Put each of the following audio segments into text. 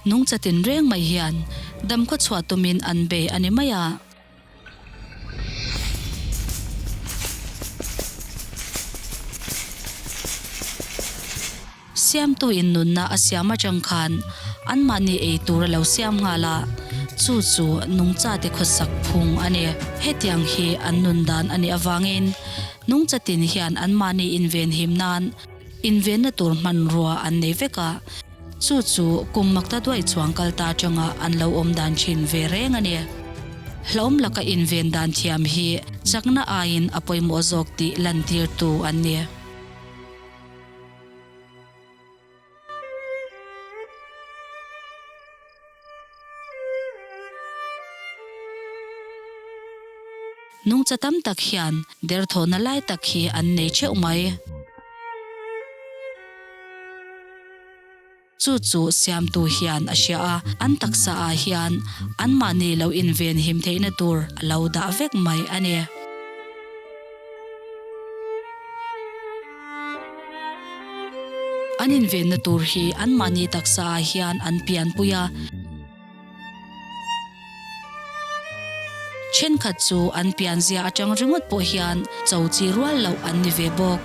Nungcha tinreng mai hian damkhaw chhuah tumin an bei a ni mai a. Siamtu in nunna a siam atang khan anmahni ei tur a lo siam nghal a, chu chu nungchate khawsak phung a ni. Hetiang hi an nun dan a nih avangin nungcha tin hian anmahni invenhim nan invenna tur hmanrua an nei vek a, Chu chu kum makta duai chuang kal ta atanga an lo awm dan thin ve reng a ni. Hlauhawm laka inven dan thiam hi chakna aiin a pawimawh zawk tih lantirtu an ni. Nungcha tam tak hian derthawhna lai tak hi an nei theuh mai. Chu chu siamtu hian a hria a, an taksa ah hian anmahni lo inven him theihna tur a lo dah vek mai a ni. An invenna tur hi anmahni taksa ah hian an pianpui a. Thenkhat chu an pianzia atang ringawt pawh hian cho chi rual loh an ni ve bawk.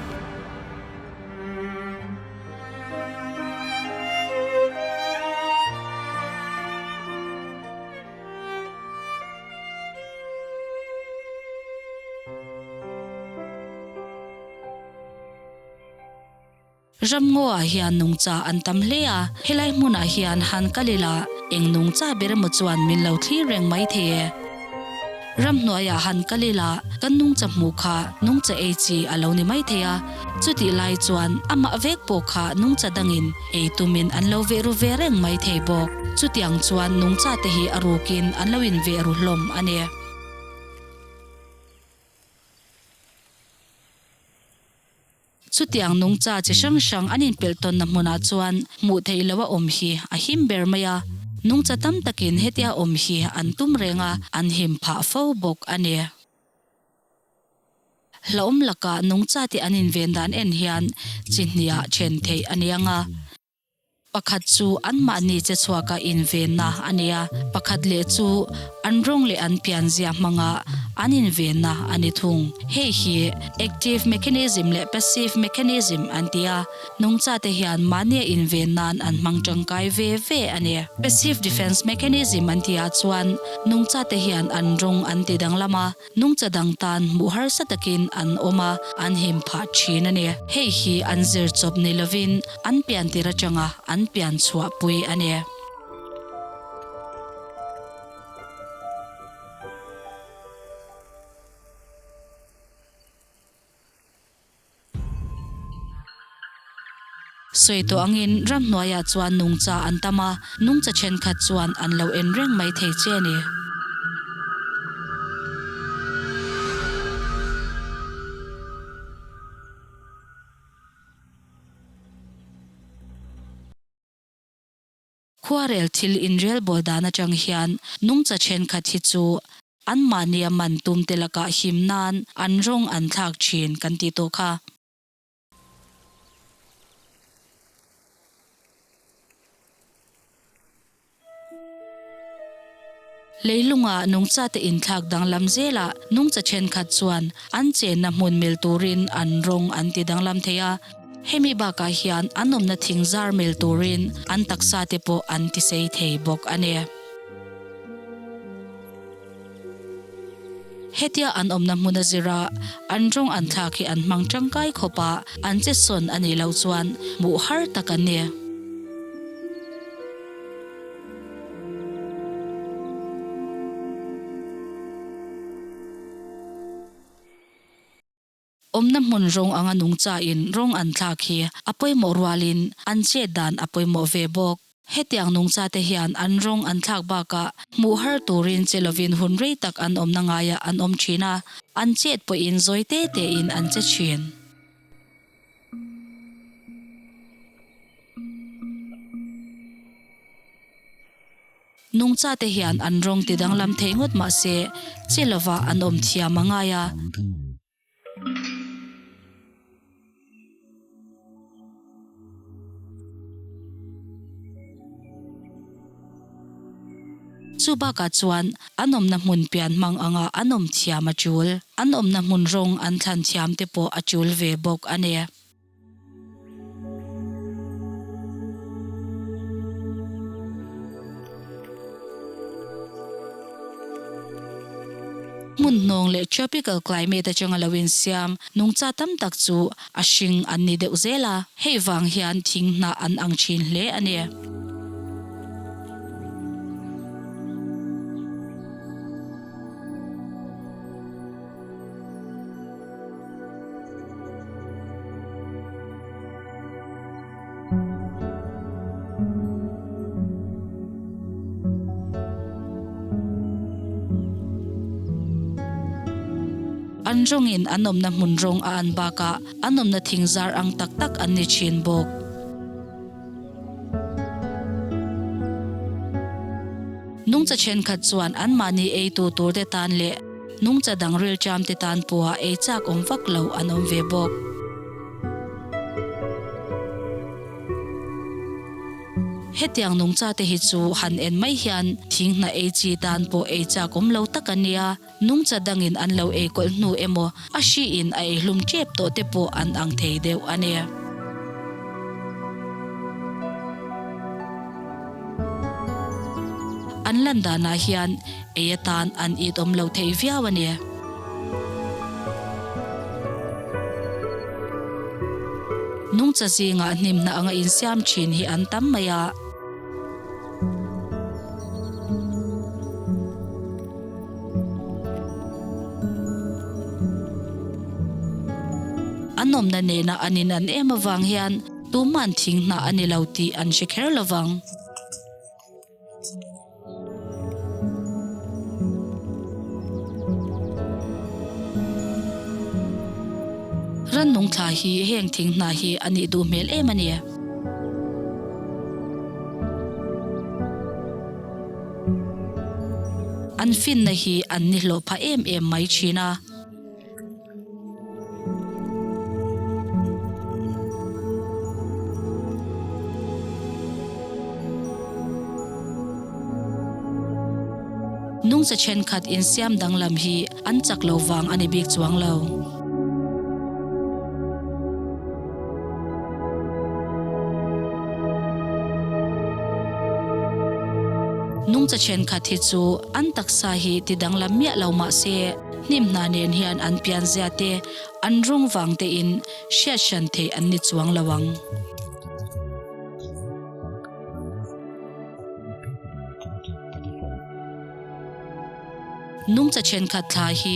Ramngaw ah hian nungcha an tam hle a, helai hmunah hian han kal ila eng nungcha ber emaw chuan min lo thlir reng mai thei e. Ramhnuaiah han kal ila kan nungcha hmuh kha nungcha ei chi a lo ni mai thei a, chutih lai chuan amah vek pawh kha nungcha dangin ei tumin an lo veh ru ve reng mai thei bawk. Chutiang chuan nungcha te hi a rukin an lo inveh ru hlawm a ni. Chutiang nungcha chi hrang hrang an inpelh tawnna hmunah chuan hmuh theih loh a awm hi a him ber mai a, nungcha tam takin hetia awm hi an tum reng a, an him phah fo bawk a ni. Hlauhawm lakah nungcha te an inven dan en hian chi hniah then theih a ni ang a. Pakhat chu anmahni che chhuaka invenna a ni a, pakhat leh chu an rawng leh an pianzia hmanga an invenna a ni thung. Hei hi active mechanism leh passive mechanism an ti a, nungchate hian mahnia inven nan an hmang tangkai ve ve a ni. Passive defense mechanism an tihah chuan nungchate hian an rawng an ti danglam a, Nungcha dang tan hmuh harsa takin an awm a, an him phah thin a ni. Hei hi an zir chawp ni lovin an pian tir atanga an pian chhuah pui a ni. Sawi tawh angin ramhnuaiah chuan nungcha an tam a, nungcha thenkhat chuan an lo en reng mai thei che a ni. Khuarel thil inrel bawl dan atang hian nungcha thenkhat hi chu anmahnia man tum te lakah him nan an rawng an thlak thin kan tih tawh kha. Leilunga nungchate inthlak danglam zelah nungcha thenkhat chuan an chenna hmun mil turin an rawng an ti danglam thei a. Hemi bakah hian an awmna thing zar mil turin an taksa te pawh an tisei thei bawk a ni. Hetia an awmna hmun a zira an rawng an thlak hi an hmang tangkai khawp a, an che sawn a nih loh chuan hmuh har tak an ni. Awmna hmun rawng anga nungchain rawng an thlak hi a pawimawh rualin an chet dan a pawimawh ve bawk. Hetiang nungchate hian an rawng an thlak bakah hmuh har turin che lovin hun rei tak an awmna ngaiah an awm thin a, an chet pawhin zawi te tein an che thin. Nungchate hian an rawng ti danglam thei ngawt mah se, che lova an awm thiam a ngai a. Chu bakah chuan an awmna hmun pian hmang anga an awm thiam a tul. An awmna hmun rawng an thlan thiam te pawh a tul ve bawk a ni. Hmun hnawng leh tropical climate atanga lo insiam nungcha tam tak chu a hring an ni deuh zel a, hei vang hian thing hnah an ang thin hle a ni. An rawngin an awmna hmun rawng a an bakah an awmna thing zar ang tak tak an ni thin bawk. Nungcha thenkhat chuan anmahni eitu turte tan leh nungcha dang rilṭamte tan pawha ei chak awm vak lo an awm ve bawk. Hetiang nungcha te hi chu han en mai hian thing hnah ei chi tan pawh ei chak awm lo tak a nia, nungcha dangin an lo ei kawlh hnu emaw a hriin a ei hlum tep tawh te pawh an ang thei deuh a ni. An lan danah hian ei atan an it awm lo thei viau a ni. Nungcha zingah hnimhna anga insiam thin hi an tam mai a. An awmna nena an inan em avang hian tuman thing hnah a ni lo tih an hre kher lovang. Rannung thla hi heng thing hna hi a nih duh hmel em a ni. An finna hi an ni hlawh phah em em mai thin a. Nungcha thenkhat insiam danglam hi an chak lo vang a ni bik chuang lo. Nungcha thenkhat hi chu an taksa hi ti danglam miah lo mah se, Hnim hna nen hian an pianzia te, an rawng vang te in hriat hran theih an ni chuang lo ang. Nungcha thenkhat thla hi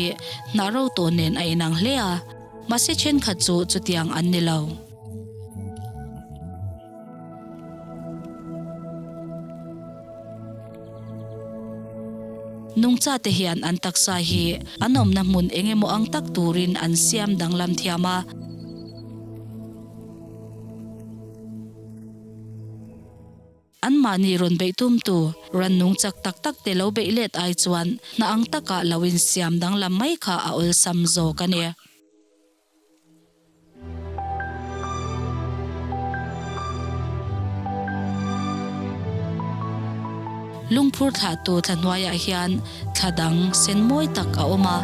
hnah ro tawh nen a inang hle a, mahse thenkhat chu chutiang an ni lo. Nungcha te hian an taksa hi an awmna hmun eng emaw ang tak turin an siam danglam thiam a. Anmahni rawn beih tumtu rannung chak tak tak te lo beih let ai chuan hna ang takah lo insiam danglam mai kha a awlsam zawk a ni. Lungphur thlahtu thla hnuaiah hian thla dang sen mawi tak a awm a.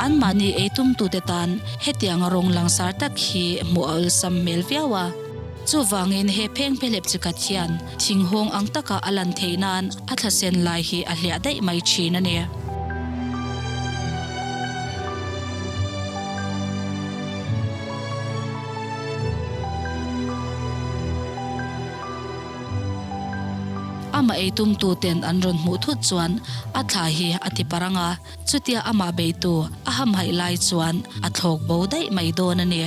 Anmahni ei tumtute tan hetiang rawng langsar tak hi hmuh a awlsam hmel viau a. Chuvangin he phengphehlep chikhat hian thinghawng ang taka a lan theih nan a thla sen lai hi a hliah daih mai thin a ni. Amah ei tumtu ten an rawn hmuh thut chuan a thla hi a ti parang a, chutia amah beitu a hamhaih lai chuan a thlawk bo daih mai dawn a ni.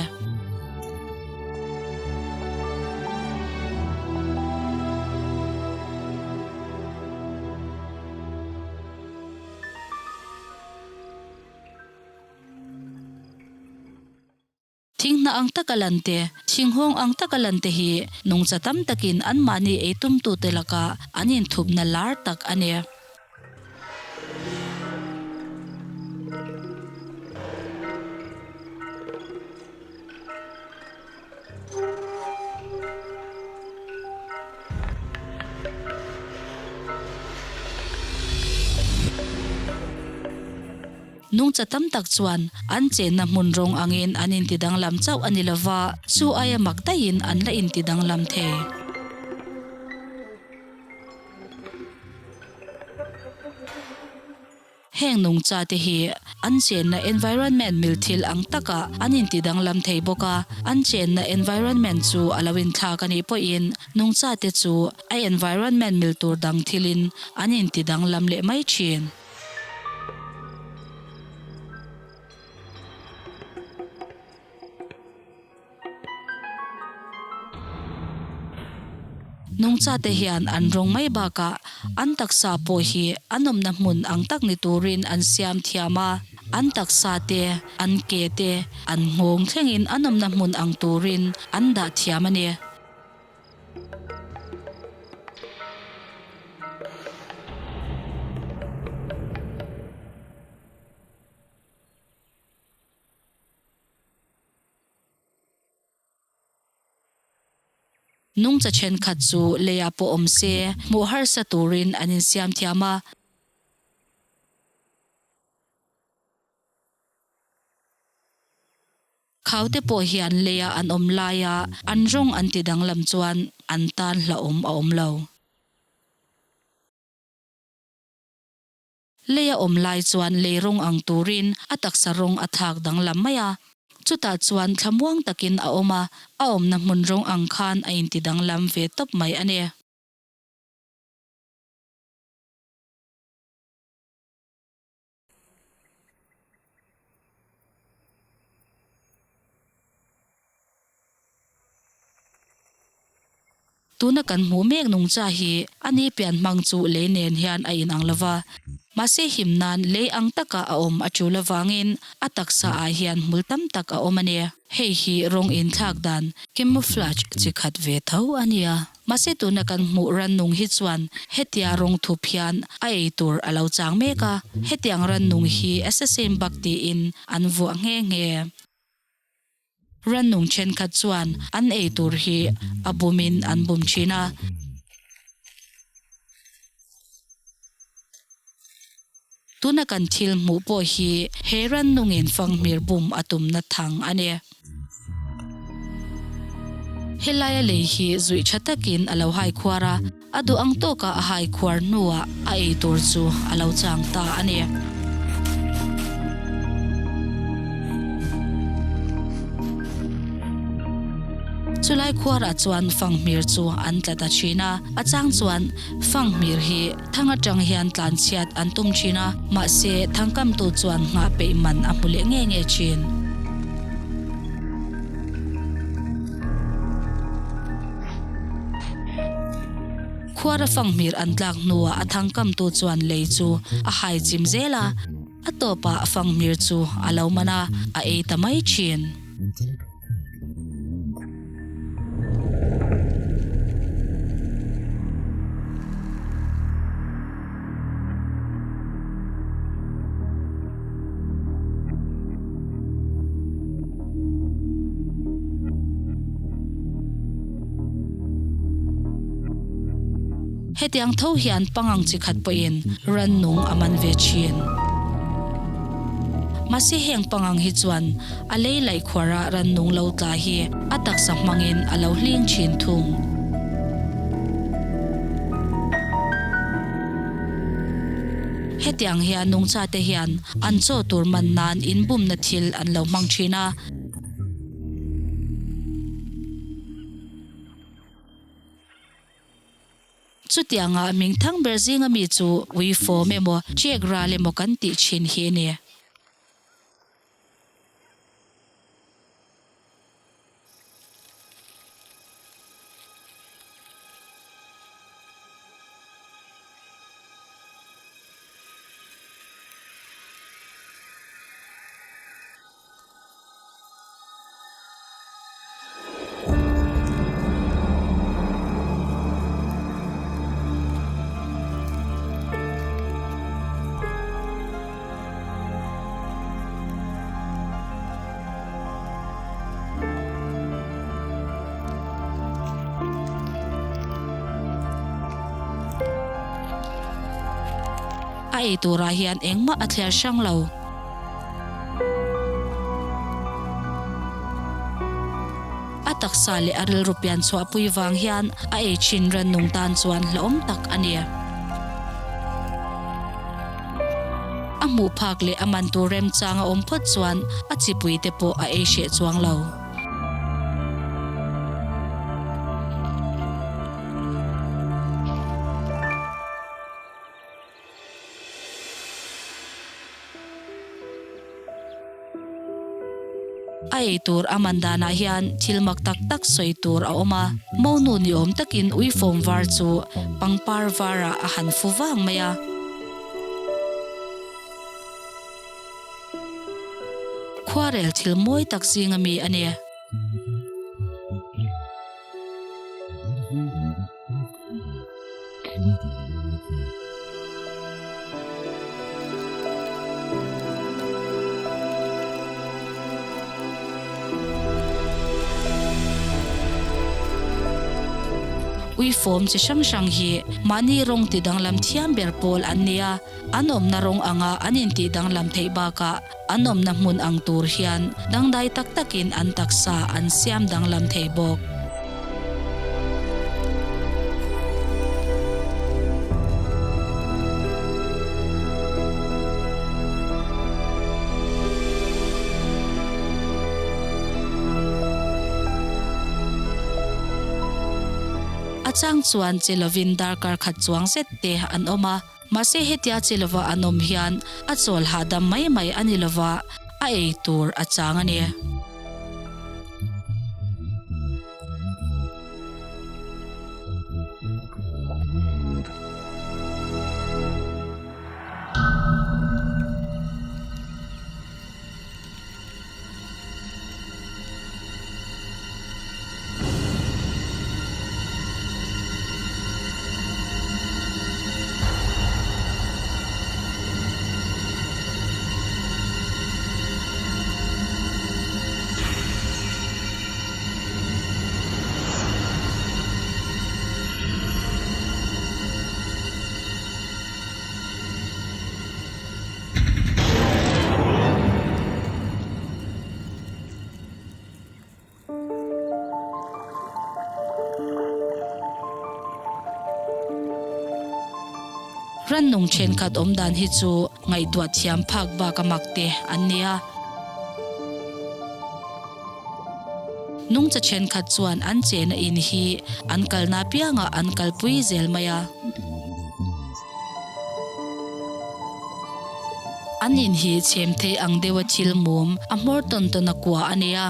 Thinghnah ang taka lan te, thinghawng ang taka lan te hi nungcha tam takin anmahni ei tumtute laka an inthupna lar tak a ni. Nungcha tam tak chuan an chenna hmun rawng angin an intidanglam chauh a ni lova, chu aia mak daihin an la intidanglam thei. Heng nungcha te hi an chenna environment mil thil ang takah an inti danglam thei bawk a, an chenna environment chu a lo inthlak a nih pawhin nungcha te chu a environment mil tur dang thilin an inti danglam leh mai thin. Nungchate hian an rawng mai bakah an taksa pawh hi an awmna hmun ang tak ni turin an siam thiam a, an taksa te, an ke te, an nghawng thlengin an awmna hmun ang turin an dah thiam a ni. Nungcha thenkhat chu leiah pawh awm se hmuh harsa turin an insiam thiam a. Khaute pawh hian leia an awm laia an rawng an ti danglam chuan an tan hlauhawm a awm lo. Lei a awm lai chuan lei rawng ang turin a taksa rawng a thlak danglam mai a. Chutah chuan thlamuang takin a awm a, a awmna hmun rawng ang khan a inti danglam ve tawp mai a ni. Tuna kan hmuh mek nungcha hi a ni pian hmang chu lei nen hian a inang lo va, mahse him nan lei ang taka a awm a tul avangin a taksa ah hian hmul tam tak a awm a ni. Hei hi rawng inthlak dan camouflage chi khat ve tho a nia. Mahse tuna kan hmuh rannung hi chuan hetia rawng thup hian a ei tur a lo chang mek a, hetiang rannung hi assassin bug tiin an vuah nghe nghe. Rannung thenkhat chuan an ei tur hi a bumin an bum thin a. Tuna kan thil hmuh pawh hi he rannungin fanghmir bum a tumna thang a ni. Helaia lei hi zuih tha takin a lo hai khuar a. A duh ang tawkah a hai khuar hnuah a ei tur chu a lo chang ta a ni. Chulai khuarah chuan fanghmir chu an tla ta thin a, a chang chuan fanghmir hi thang atang hian tlanchhiat an tum thin a, mahse thangkamtu chuan nghah peih man a hmu leh nge nge thin. Khuara fanghmir an tlak hnuah a thangkamtu chuan lei chu a hai chim zel a, a tawpah fanghmir chu a lo man a, a ei ta mai thin. Hetiang tho hian pangang chi khat pawhin rannung a man ve thin. Mahse heng pangang hi chuan a lei laih khuara rannung lo tla hi a taksa hmangin a lo hling thin thung. Hetiang hian nungchate hian an chaw tur man nan inbumna thil an lo hmang thin a. Chutianga hming thang ber zinga mi chu uifawm emaw, chek ral emaw kan tih thin hi a ni. A ei turah hian engmah a thliar hrang lo. taksa leh a rilru pian chhuahpui vang hian a ei thin rannung tan chuan hlauhawm tak a ni. A hmuh phak leh a man tur remchang a awm phawt chuan a chipui te pawh a ei hreh chuang lo. A ei tur a man danah hian thil mak tak tak sawi tur a awm a, monu ni awm takin uifawm var chu pangpar varah a han fu vang mai a. Khuarel thil mawi tak zinga mi a ni. Uifawm chi hrang hrang hi mahni rawng ti danglam thiam ber pawl an ni a, an awmna rawng anga an intih danglam theih bakah an awmna hmun ang tur hian dangdai tak takin an taksa an siam danglam thei bawk. A chang chuan che lovin darkar khat chuang zet te an awm a. Mahse hetia che lova an awm hian a chawl hahdam mai mai a ni lova, a ei tur a chang a ni. Rannung thenkhat awm dan hi chu ngaihtuah thiam phak bak a mak te an ni a. Nungcha thenkhat chuan an chena in hi an kalna apiangah an kalpui zel mai a. An in hi chhem thei ang deuha thil mum a hmawr tawn tawn a kua a nei a,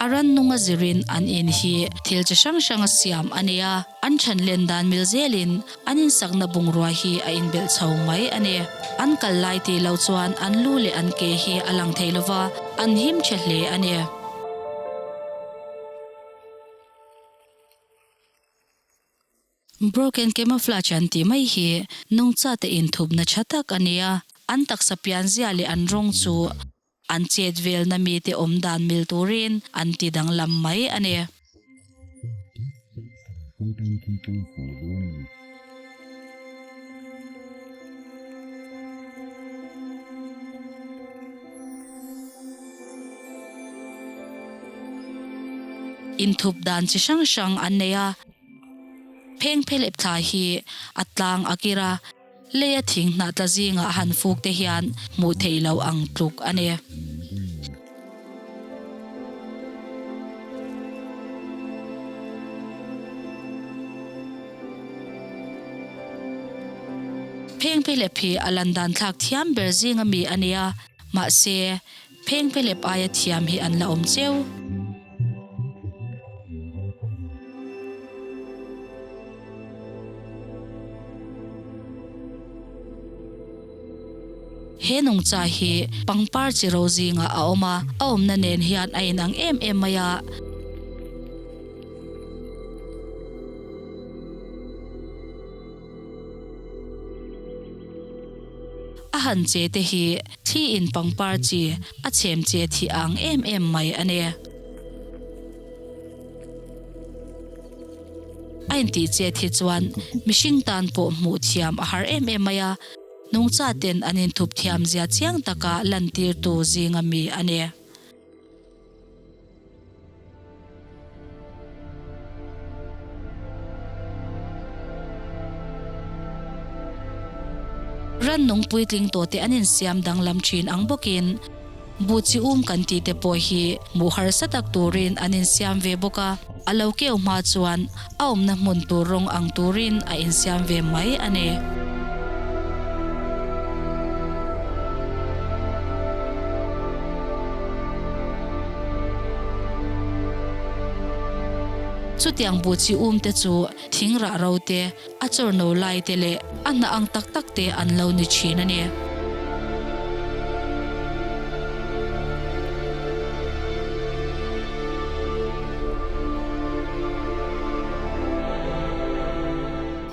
a rannung a zirin an in hi thil chi hrang hrang a siam a nei a, an then len dan mil zelin an insakna bungrua hi a inbelh chho mai a ni. An kal lai tih loh chuan an lu leh an ke hi a lang thei lova, an him tha hle a ni. Broken camouflage an tih mai hi nungchate inthupna tha tak a ni a, an taksa pianzia leh an rawng chu an chet velna mite awm dan mil turin an ti danglam mai a ni. Inthup dan chi hrang hrang an nei a. Phengphelep thla hi a tlang a kir a, leia thing hnah tla zingah han fuk te hian hmuh theih loh ang tluk a ni. Phengphelep hi a lan dan thlak thiam ber zinga mi a ni a, mahse phengphelep aia thiam hi an la awm cheu. He nungcha hi pangpar chi ro zingah a awm a, a awmna nen hian a inang em em mai a. A han che te hi thli in pangpar chi a chhem che thih ang em em mai a ni. A intih chet hi chuan mihring tan pawh hmuh thiam a har em em mai a, nungcha ten an inthup thiam zia chiang taka lantirtu zinga mi a ni. Rannung puitling tawhte an insiam danglam thin ang bawkin buh chi um kan tih te pawh hi hmuh harsa tak turin an insiam ve bawk a, a lo keu hma chuan a awmna hmun tur rawng ang turin a insiam ve mai a ni. Chutiang buh chi um te chu thing rah ro te, a chawrno lai te leh a hnah ang tak tak te an lo ni thin a ni.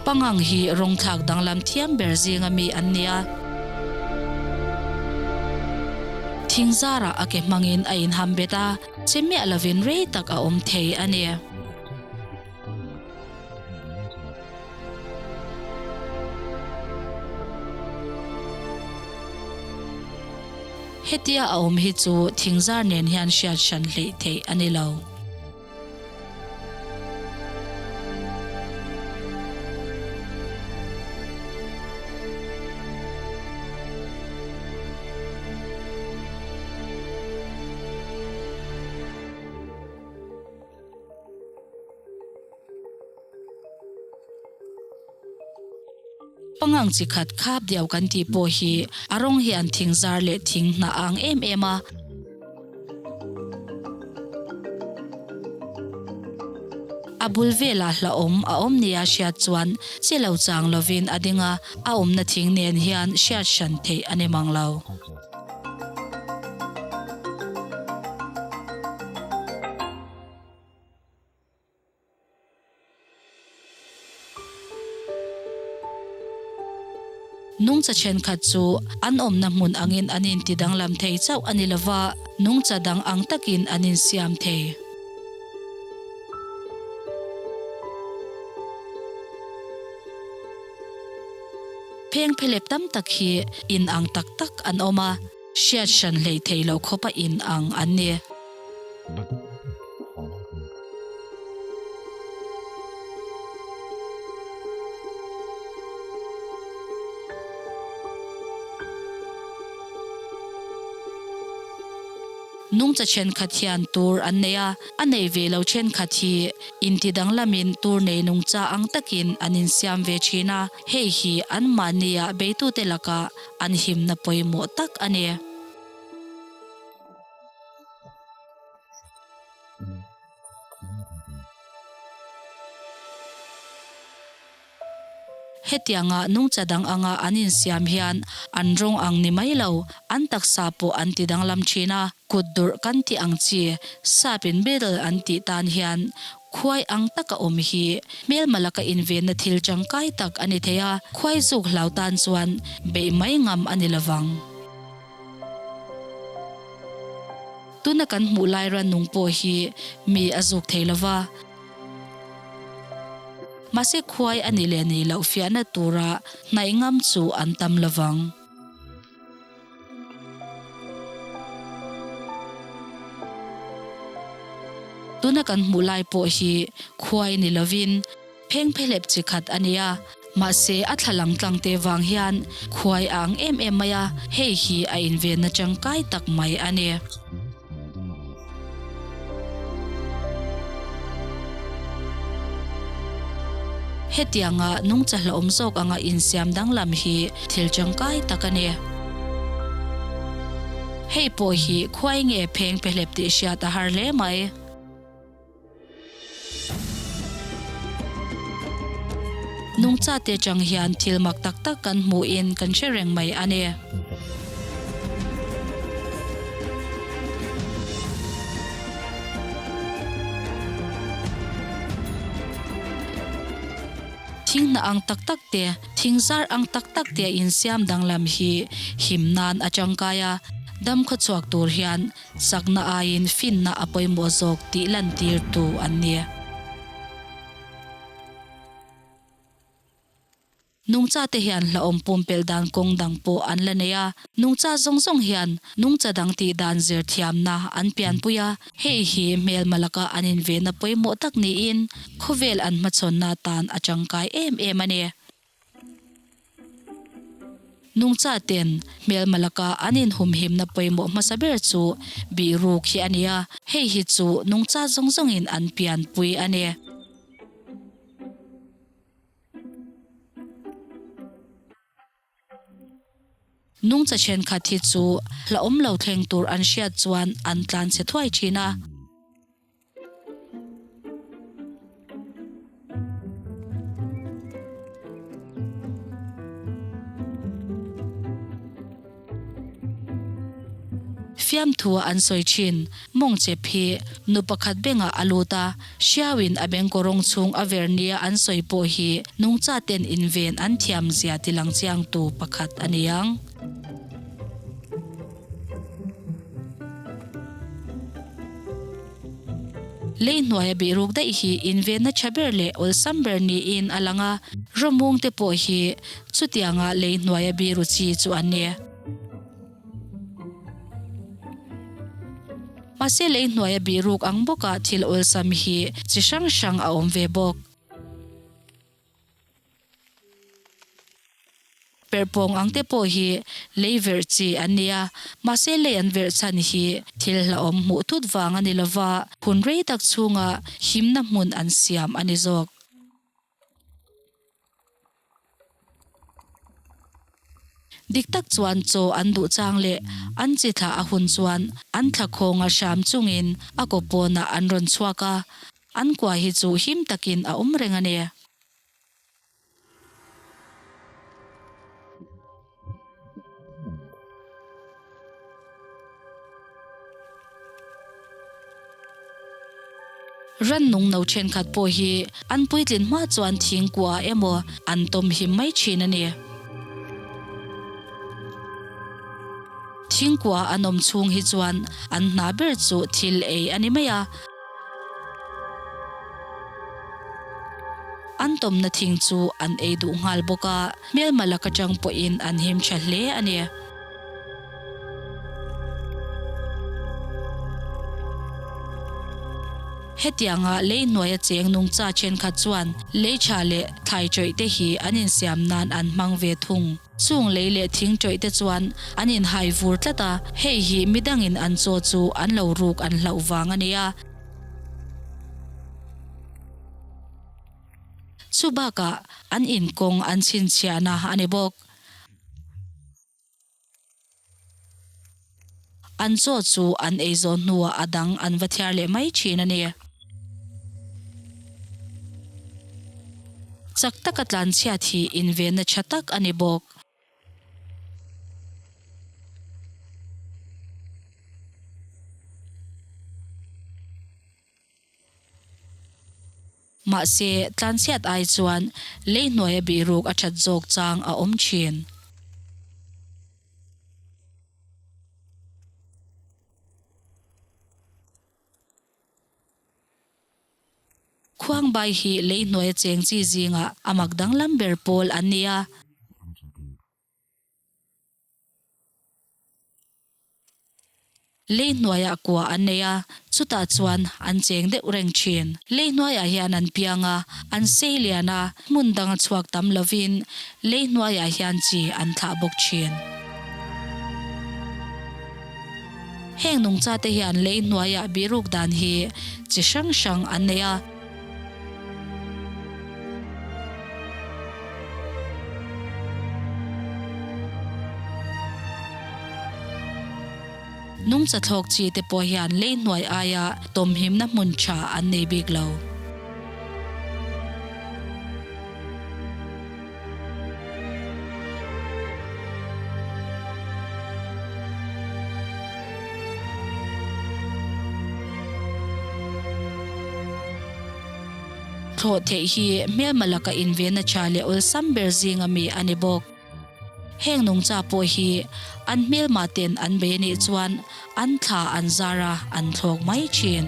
Pangang hi rawng thlak danglam thiam ber zinga mi an ni a. Thing zarah a ke hmangin a inham bet a, che miah lovin rei tak a awm thei a ni. Hetia a awm hi chu thingzar nen hian hriat hran hleih theih a ni lo. Pangang chi khat khap diau kan tih pawh hi a rawng hi an thing zar leh thing hnah a ang em em a. A bul velah hlauhawm a awm nia hriat chuan che lo chang lovin a ding a, a awmna thing nen hian hriat hran theih a ni mang lo. Nungcha thenkhat chu an awmna hmun angin an inti danglam thei chauh a ni lova, nungcha dang ang takin an insiam thei. Phengphelep tam tak hi in ang tak tak an awm a, hriat hran hleih theih loh khawpa in ang an ni. Nungcha thenkhat hian tur an nei a, a nei ve lo thenkhat hi inti danglamin tur nei nungcha ang takin an insiam ve thin a, hei hi anmahnia beitute lakah an himna pawimawh tak a ni. Hetianga nungcha dang anga an insiam hian an rawng ang ni mai lo, an taksa pawh an ti danglam thin a. Kut durh kan tih ang chi, sap in beetle an tih tan hian khuai ang taka awm hi hmelma laka invenna thil tangkai tak a ni thei a, khuai zuk hlau tan chuan beih mai ngam a ni lovang. Tuna kan hmuh lai rannung pawh hi mi a zuk thei lo va. Mahse khuai a nih leh nih loh fiahna tura hnaih ngam chu an tam lo vang. Tuna kan hmuh lai pawh hi khuai ni lovin Phengphehlep chi khat a nia, mahse a thla lang tlang te vang hian khuai a ang em em mai a, hei hi a invenna tangkai tak mai a ni. Hetianga nungcha hlauhawm zawk anga insiam danglam hi thil tangkai tak a ni. Hei pawh hi khuai nge phengphehlep tih hriat a har hle mai. Nungcha te chang hian thil mak tak tak kan hmuhin kan hre reng mai a ni. Thing hnah ang tak tak te, thing zar ang tak tak te insiam danglam hi him nan a tangkai a, dam khawchhuak tur hian Chakna aiin finna a pawimawh zawk tih lantirtu an ni. Nungcha te hian hlauhawm pumpelh dan kawng dang pawh an la nei a. Nungcha zawng zawng hian nungcha dang tih dan zir thiamna an pianpui a, hei hi hmelma laka an invenna pawimawh tak niin khawvel an hmachhawnna atan a tangkai em em a ni. Nungchaten hmelma laka an inhumhimna pawimawh hmasa ber chu bihruk hi a ni a, hei hi chu nungcha zawng zawngin an pianpui a ni. Nungcha thenkhat hi chu hlauhawm lo thleng tur an hriat chuan an tlan chhe thuai thin a. Fiamthua an sawi thin. Mawng chep hi nu pakhat bengah a lut a, hriauin a beng kawrawng chhung a ver nia an sawi pawh hi nungcha ten inven an thiam zia tilang chiangtu pakhat a ni ang. Lei hnuaia bihruk daih hi invenna tha ber leh awlsam ber niin a lang a, rawmung te pawh hi chutianga lei hnuaia biru chi chu an ni. Mahse lei hnuaia bihruk ang bawka thil awlsam hi chi hrang hrang a awm ve bawk. Perhpawng ang te pawh hi lei verh chi an ni a, mahse lei an verh chhan hi thil hlauhawm hmuh thut vang a ni lova, hun rei tak chhunga himna hmun an siam a ni zawk. Dik tak chuan chaw an duh chang leh an chi thlah a hun chuan an thla khawnga hram chungin a kaw pawnah an rawn chhuak a, an kua hi chu him takin a awm reng a ni. Rannung no thenkhat pawh hi an puitlin hma chuan thingkua emaw an tawm him mai thin a ni. Thingkua an awm chhung hi chuan an hna ber chu thil ei a ni mai a. An tawmna thing chu an ei duh nghal bawk a, hmelma lak atang pawhin an him tha hle a ni. Hetianga lei hnuaia cheng nungcha thenkhat chuan lei tha leh thlai tawih te hi an insiam nan an hmang ve thung. Chung lei leh thing tawih te chuan an inhai vur tlat a, hei hi midangin an chaw chu an lo ruk an hlauh vang a nia. Chu bakah an inkawng an chhinchhiahna a ni bawk. An chaw chu an ei zawh hnuah a dang an va thiar leh mai thin a ni. Chak taka tlanchhiat hi invenna tha tak a ni bawk. Mahse, tlanchhiat ai chuan lei hnuaia bihruk a that zawk chang a awm thin. Khuangbai hi lei hnuaia cheng chi zingah a mak danglam ber pawl an ni a. Lei hnuaiah kua an nei a, chutah chuan an cheng deuh reng thin. Lei hnuaiah hian an piang a, an sei lian a, hmun danga chhuak tam lovin lei hnuaiah hian chi an thlah bawk thin. Heng nungchate hian lei hnuaiah bihruk dan hi chi hrang hrang an nei a. Nungcha thlawk chi te pawh hian lei hnuai aia tawmhimna hmun tha an nei bik lo. Thlawh theih hi hmelma laka invenna tha leh awlsam ber zinga mi a ni bawk. Heng nungcha pawh hi an hmelma ten an bei anih chuan an thla an zar a, an thlawk mai thin.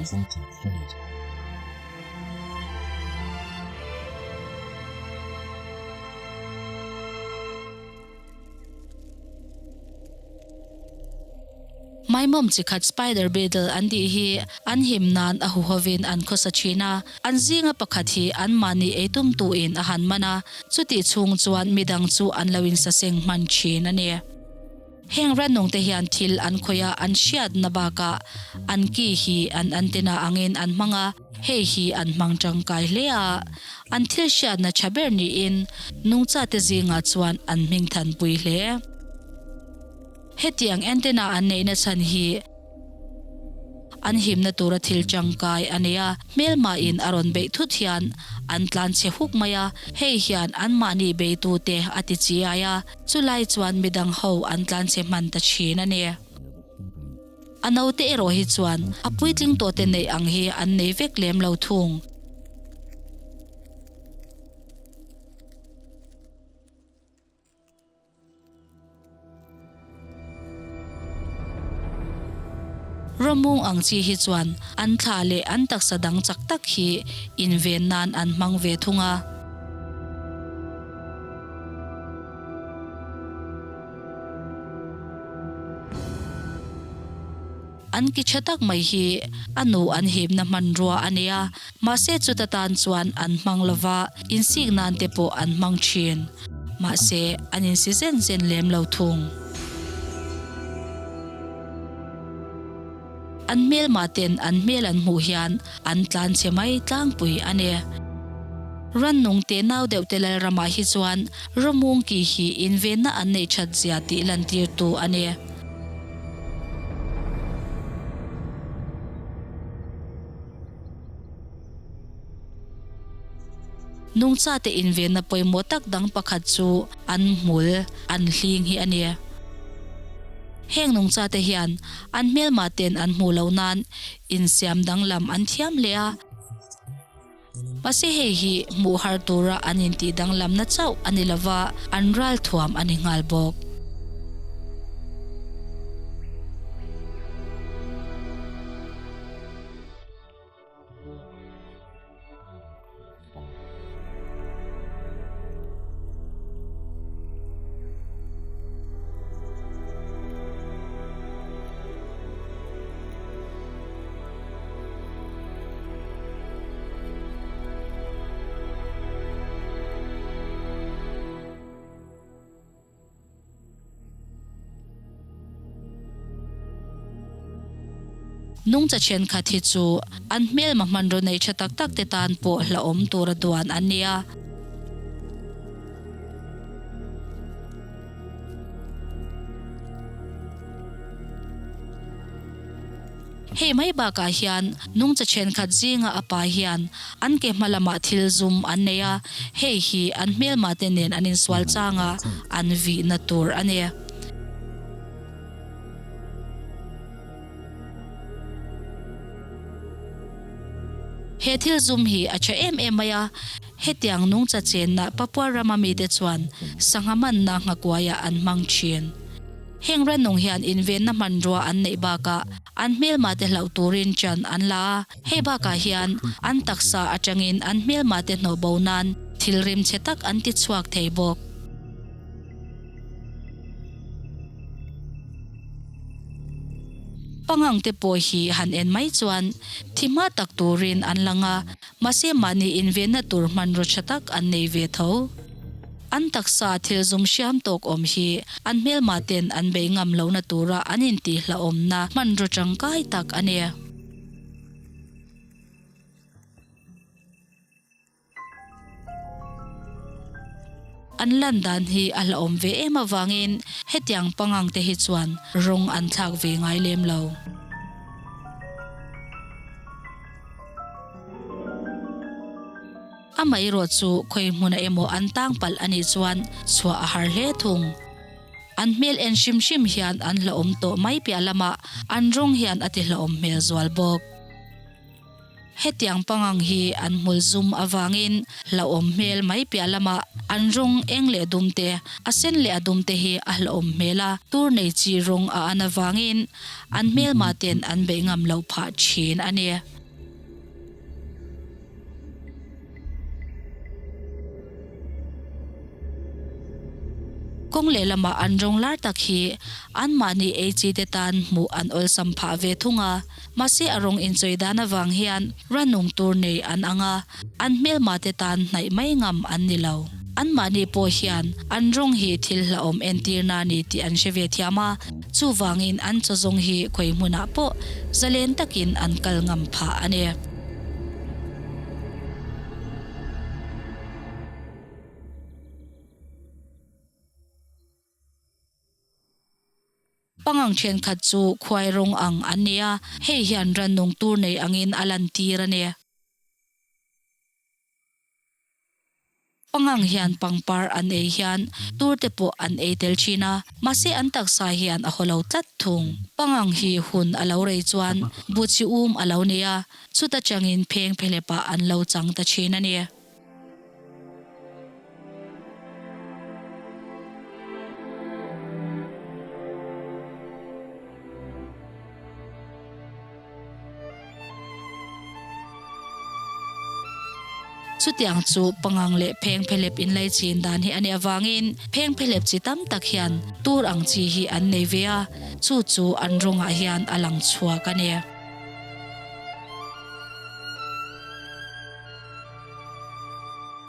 Maimawm chi khat spider beetle an tih hi an him nan a huhovin an khawsa thin a, an zinga pakhat hi anmahni ei tumtuin a han man a, chutih chhung chuan midang chu an lo insaseng hman thin a ni. Heng rannungte hian thil an khawih a, an hriatna bakah an ki hi an antenna angin an hmang a, hei hi an hmang tangkai hle a, an thil hriatna tha ber niin nungchate zingah chuan an hming thanpui hle. Hetiang antenna an neihna chhan hi an himna tura thil tangkai a nei a, hmelmain a rawn beih thut hian an tlan chhe huk mai a, hei hian anmahni beitute a ti chiai a, chulai chuan midang ho an tlan chhe hman ta thin a ni. A naute erawh hi chuan a puitling tawhte neih ang hi an nei vek lem lo thung. Ramung ang chi hi chuan an thla leh an taksa dang chak tak hi inven nan an hmang ve thung a. An ki tha tak mai hi a nu an hipna hmanrua a ni a, mahse chuta tan chuan an hmang lo va, insik nan te pawh an hmang thin. Mahse, an insi zen zen lem lo thung. An hmelma ten an hmel an hmuh hian an tlan chhe mai tlangpui a ni. Rannung te nau deuh te Lalramah hi chuan Rawmung ki hi invenna an neih that zia tih lantirtu a ni. Nungchate invenna pawimawh tak dang pakhat chu an hmul, an hling hi a ni. Heng nungchate hian an hmelmah ten an hmuh loh nan insiam danglam an thiam hle a. Mahse hei hi hmuh har tura an intih danglamna chauh a ni lova, an ralthuam a ni nghal bawk. Nungcha thenkhat hi chu an hmelma hmanraw nei tha tak tak te tan pawh hlauhawm tura duan an ni a. Hei mai bakah hian nungcha thenkhat zinga a pa hian an ke hma lamah thil zum an nei a, hei hi an hmelma te nen an insual chang a, an vihna tur a ni. He thil zum hi a tha em em mai a, hetiang nungcha chenna Papua rama mite chuan sangha manna nghakuaiah an hmang thin. Heng rannung hian invenna hmanrua an neih bakah an hmelmate hlauh turin chan an la a, hei bakah hian an taksa atangin an hmelmate hnawh bo nan thil rimchhe tak an ti chhuak thei bawk. Pangang te pawh hi han en mai chuan thi hma tak turin an lang a, mahse mahni invenna tur hmanraw tha tak an nei ve tho. An taksa thil zum hriam tawk awm hi an hmelma ten an bei ngam lohna tura an intihhlauhawmna hmanraw tangkai tak a ni. An lan dan hi a hlauhawm ve em avangin hetiang pangang te hi chuan rawng an thlak ve ngai lem lo. Amaherawh chu khawi hmuna emaw an tang palh a nih chuan chhuah a har hle thung. An hmel en hrim hrim hian an hlauhawm tawh mai piah lamah an rawng hian a ti hlauhawm hmel zual bawk. Hetiang pangang hi an hmul zum avangin hlauhawm hmel mai piah lamah an rawng eng leh dum te, a sen leh a dum te hi a hlauhawm hmel a, tur nei chi rawng a an avangin an hmelma ten an beih ngam loh phah thin a ni. Kawng lehlamah an rawng lar tak hi anmahni ei chi te tan hmuh an awlsam phah ve thung a. Mahse a rawng inchawih dan avang hian rannung tur nei an ang a, an hmelma te tan hnaih mai ngam an ni lo. Anmahni pawh hian an rawng hi thil hlauhawm entirna a ni tih an hre ve thiam a, chuvangin an chaw zawng hi khawi hmunah pawh zalen takin an kal ngam phah a ni. Pangang thenkhat chu khuai rawng ang an ni a, hei hian rannung tur nei angin a lantir a ni. Pangang hian pangpar an ei hian tur te pawh an ei tel thin a, mahse an taksa hian a haw lo tlat thung. Pangang hi hun a lo rei chuan buchi um a lo nei a, chuta changin pheng phelepah an lo chang ta thin a ni. Chutiang chu pangang leh phengphelep inlaichin dan hi a nih avangin phengphelep chi tam tak hian tur ang chi hi an nei ve a, chu chu an rawngah hian a lang chhuak a ni.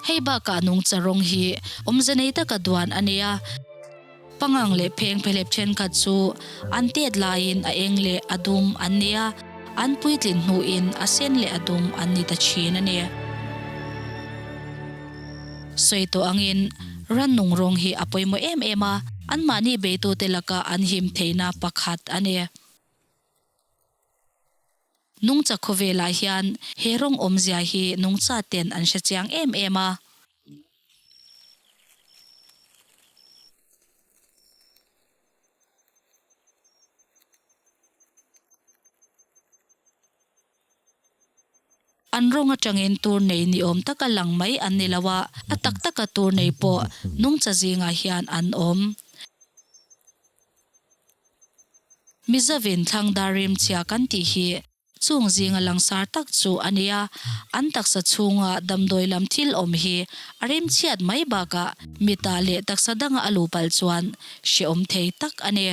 Hei bakah nungcha rawng hi awmze nei taka duan a ni a. Pangang leh phengphelep thenkhat chu an tet laiin a eng leh a dum an ni a, an puitlin hnuin a sen leh a dum an ni ta thin a ni. Sawi tawh angin rannung rawng hi a pawimawh em em a, anmahni beitute laka an him theihna pakhat a ni. Nungcha khawvelah hian he rawng awmzia hi nungcha ten an hre chiang em em a. An rawng atangin tur nei ni awm taka lang mai an ni lo a, a tak taka tur nei pawh nungcha zingah hian an awm. Mizovin thlang dar rimchhia kan tih hi chung zinga langsar tak chu a ni a, an taksa chhunga damdawi lam thil awm hi a rimchhiat mai bakah mitah leh taksa danga a luh palh chuan hrehawm thei tak a ni.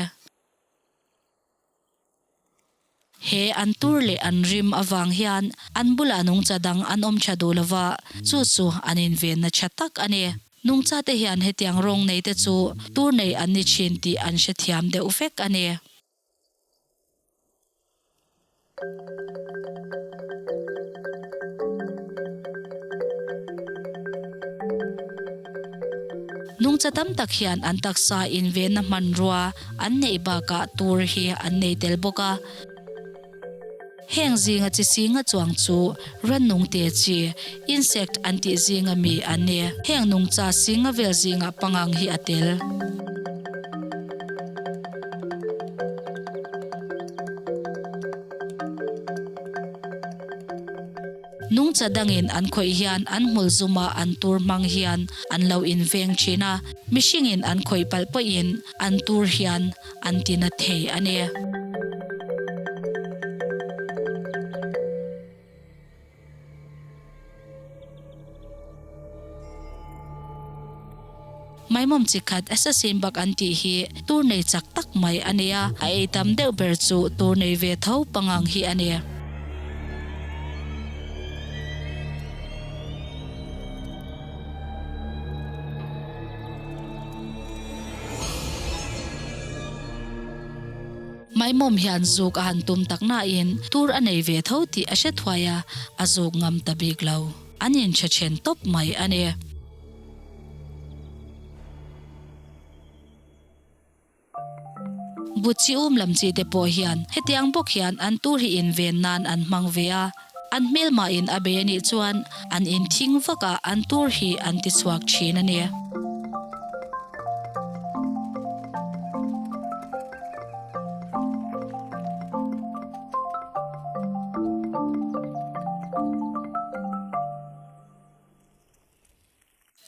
He an tur leh an rim avang hian an bulah nungcha dang an awm tha duh lova, chu chu an invenna tha tak a ni. Nungchate hian hetiang rawng neite chu tur nei an ni thin tih an hrethiam deuh vek a ni. Nungcha tam tak hian an taksa invenna hmanrua an neih bakah tur hi an nei tel bawk a. Heng zinga chi singa chuang chu rannung te chi, insect, an tih zinga mi an ni. Heng nungcha singa vel zingah pangang hi a tel. Nungcha dangin an khawih hian an hmul zuma an tur hmang hian an lo inveng thin a, mihringin an khawih palh pawhin an tur hian an ti na thei a ni. Maimawm chi khat assassin bug an tih hi tur nei chak tak mai a ni a, a ei tam deuh ber chu tur nei ve tho pangang hi a ni. Maimawm hian zuk a han tum tak nain tur a nei ve tho tih a hre thuai a, a zuk ngam ta bik lo. An inchhe then tawp mai a ni. Buchi um lam chi te pawh hian hetiang bawk hian an tur hi inven nan an hmang ve a, an hmelmahin a bei a nih chuan an inthing vak a, an tur hi an ti chhuak thin a ni.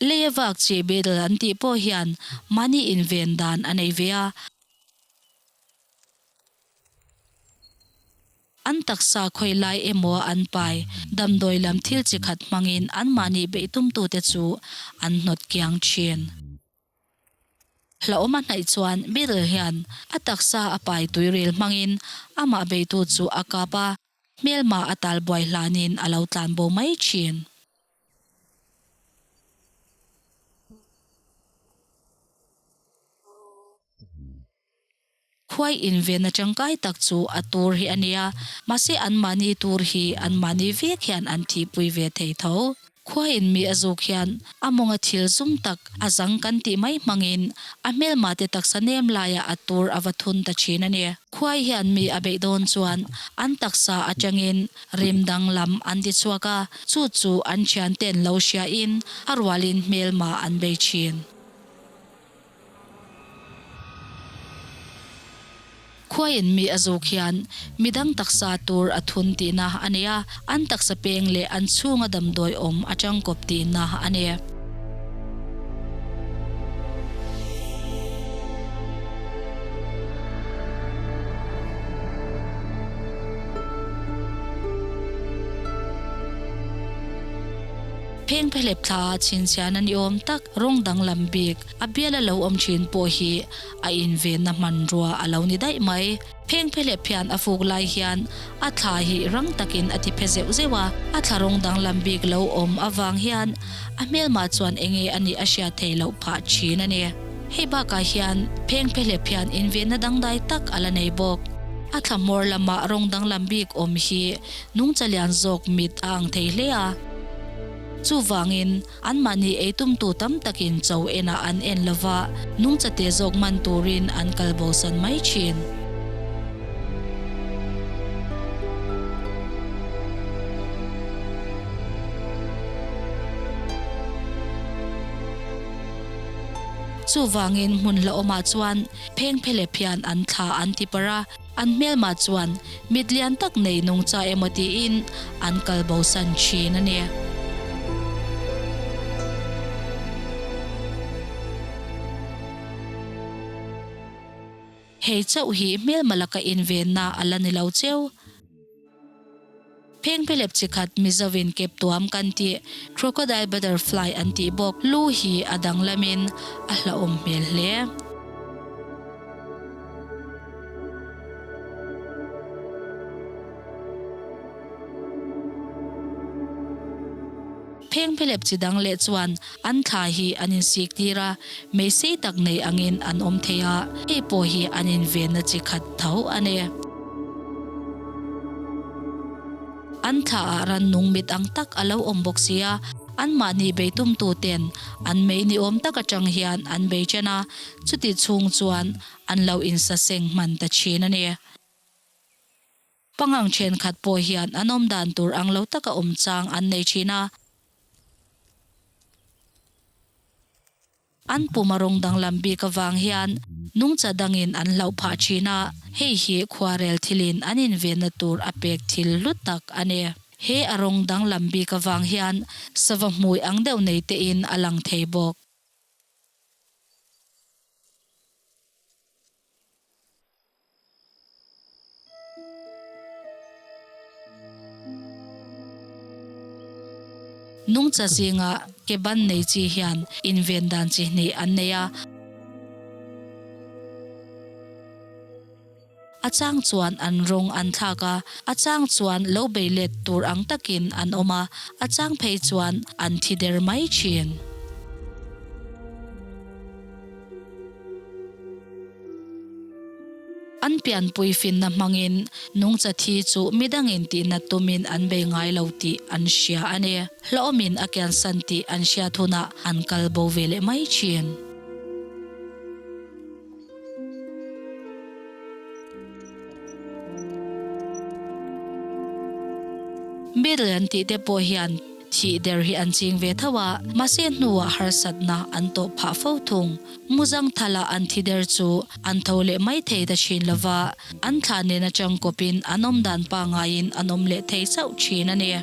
Lei a vak chi beetle an tih pawh hian mahni inven dan a nei ve a. An taksa khawi lai emaw an pai damdawi lam thil chi khat hmangin anmahni beih tumtute chu an hnawt kiang thin. Hlauhawm a hnaih chuan Beetle hian a taksa a pai tuiril hmangin amah beitu chu a kap a, hmelma a talbuai hlanin a lo tlanbo mai thin. Khuai invenna tangkai tak chu a tur hi a nia, mahse anmahni tur hi anmahni vek hian an thihpui ve thei tho. Khuaiin mi a zuk hian a mawnga thil zum tak a zang kan tih mai hmangin a hmelmate taksa nem laiah a tur a va thun ta thin a ni. Khuai hian mi a beih dawn chuan an taksa atangin rim danglam an ti chhuak a, chu chu an thianten lo hriain a rualin hmelma an bei thin. Khuaiin mi a zuk hian midang taksa tur a thun tihna a ni a, an taksa peng leh an chhunga damdawi awm a tangkawp tihna a ni. Phengphehlep thla chhinchhiahna ni awm tak rawng danglam bik A bial a lo awm thin pawh hi a invenna hmanrua a lo ni daih mai. Phengphehlep hian a fuk lai hian a thla hi rang takin a ti phe zeuh zeuh a, a thla rawng danglam bik lo awm avang hian a hmelmah chuan enge a nih a hriat theih loh phah thin a ni. Hei bakah hian phengphehlep hian invenna dangdai tak a la nei bawk. A thla hmawr lamah rawng danglam bik awm hi nungcha lian zawk mit a ang thei hle a. Chuvangin Anmahni ei tumtu tam takin cho enah an en lo va, nungchate zawk man turin an kal bosan mai thin. Chuvangin hmun hlauhawmah chuan phengphelep hian an thla an ti parh a, an hmelmah chuan Mit lian tak nei nungcha emaw tiin an kal bosan thin a ni. Hei chauh hi hmelma laka invenna a la ni lo cheu. Phengphelep chi khat Mizovin kep tuam kan tih, crocodile butterfly an tih bawk, lu hi a danglamin a hlauhawm hmel hle. Phengphelep chi dang leh chuan an thla hi an insik tir a, mei sei tak nei angin an awm thei a, hei pawh hi an invenna chi khat tho a ni. An thla ah rannung mit ang tak a lo awm bawk si a, anmahni beitumtu ten an mei ni awm tak atang hian an bei chen a, chuti chhung chuan an lo insaseng hman ta thin a ni. Pangang thenkhat pawh hian an awm dan tur ang lo taka awm chang an nei thin a. An pum a rawng danglam bik avang hian nungcha dangin an hlauh phah thin a, hei hi khuarel thilin an invenna tur a pek thil hlu tak a ni. He a rawng danglam bik avang hian sava hmui ang deuh nei tein a lang thei bawk. Nungcha zinga ke ban nei chi hian inven dan chi hnih an nei a. A chang chuan an rawng an thlak a, a chang chuan lo bei let tur ang takin an awm a, a chang phei chuan an thi der mai thin. An pianpui finna hmangin nungcha thi chu midangin tihnat tumin an bei ngai lo tih an hria a ni. Hlauhawmin a kiansan tih an hriat hunah an kal bo ve leh mai thin. Middle an tih te pawh hian thih der hi an ching ve tho a, mahse hnuah harsatna an tawh phah fo thung. Muzang thala an thi der chu an tho leh mai thei ta thin lo va, an thla nen atang kawpin an awm dan pangaiin an awm leh thei chauh thin a ni.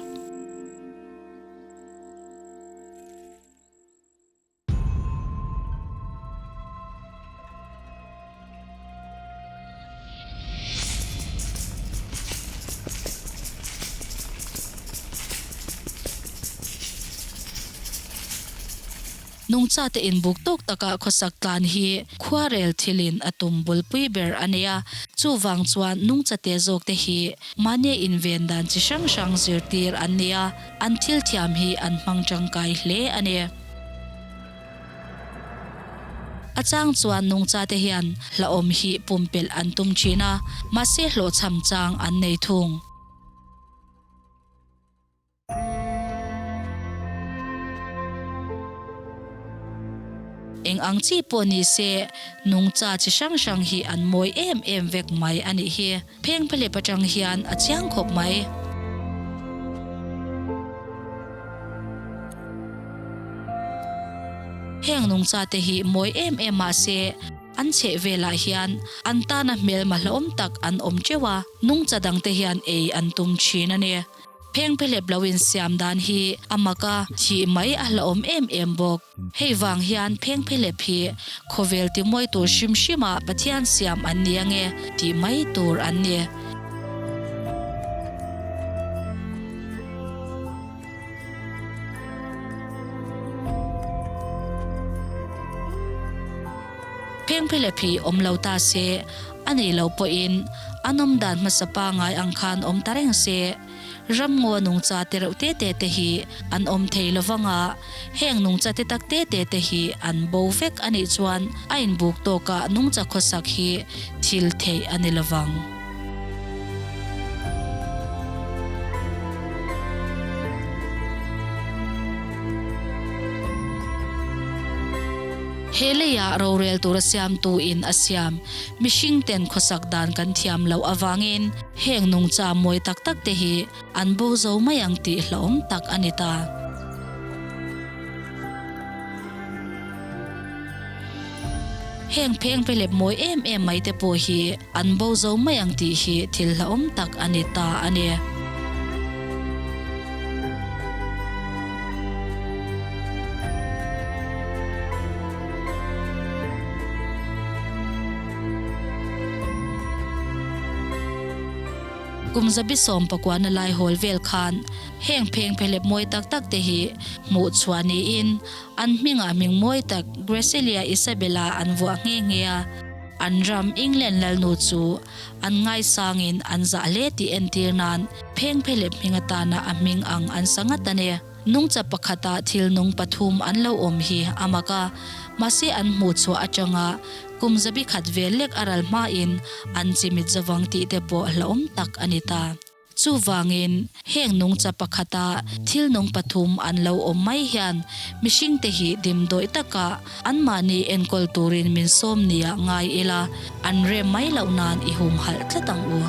Nungchate inbuk tawk taka khawsak tlan hi khuarel thilin a tum bulpui ber a nei a, chuvang chuan nungchate zawkte hi mahni inven dan chi hrang hrang zirtir an ni a, an thil thiam hi an hmang tangkai hle a ni. A chang chuan nungchate hian hlauhawm hi pumpelh an tum thin a, mahse hlawhchham chang an nei thung. Eng ang chi pawh ni se, nungcha chi hrang hrang hi an mawi em em vek mai a nih hi. Phengphelep atang hian a chiang khawp mai. Heng nungcha te hi mawi em em mah se, an chheh velah hian an tana hmelma hlauhawm tak an awm teuh a, nungcha dangte hian ei an tum thin a ni. Phengphelep lo insiam dan hi a mak a, thih mai a hlauhawm em em bawk. Hei vang hian phengphelep hi khawvel timawi tur hrim hrima Pathian siam an ni ange tih mai tur an ni. Phengphelep hi awm lo ta se, A nih loh pawhin an awm dan hmasa pangai ang khan awm ta reng se, ramngaw nungcha te reuh te te te hi an awm thei lo vang a, heng nungcha te tak te te te hi an bo vek a nih chuan a inbuk tawkah nungcha khawsak hi thil theih a ni lo vang. He leiah rorel tura siamtu in a siam mihring ten khawsak dan kan thiam loh avangin heng nungcha mawi tak tak te hi an bo zo mai ang tih hlauhawm tak a ni ta. Heng pheng pelep mawi em em mai te pawh hi an bo zo mai ang tih hi thil hlauhawm tak a ni ta a ni. Kum 19 na lai hawl vel khan heng pheng phelep mawi tak tak te hi hmuh chhuah niin an hmingah hming mawi tak Gracilia Isabella an vuah nghe nghe a. An ram England lalnu chu an ngaisangin an zah hle tih entir nan pheng phelep hming atana a hming ang an sa ngat a ni. Nungcha pakhata thil nung pathum an lo awm hi a mak a, mahse an hmuh chhuah atanga kum 100 vel lek a ral hmain an chimit zavang tih te pawh hlauhawm tak a ni ta. Chuvangin, heng nungcha pakhata thil nung pathum an lo awm mai hian mihringte hi dimdawih taka anmahni enkawl turin min sawm nia ngai ila, an rem mai loh nan i humhalh tlat ang u.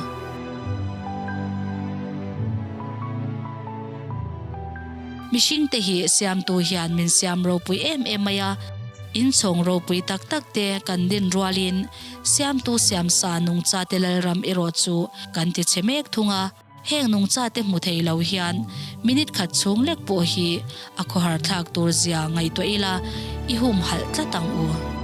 Mihringte hi Siamtu hian min siam ropui em em mai a, inchhawng ropui tak tak te kan din rualin Siamtu siamsa nungchate Lalram erawh chu kan ti chhe mek thung a. Heng nungchate hmu thei lo hian minute khat chhung lek pawh hi a khawhar thlak tur zia ngaihtuah ila i humhalh tlat ang u.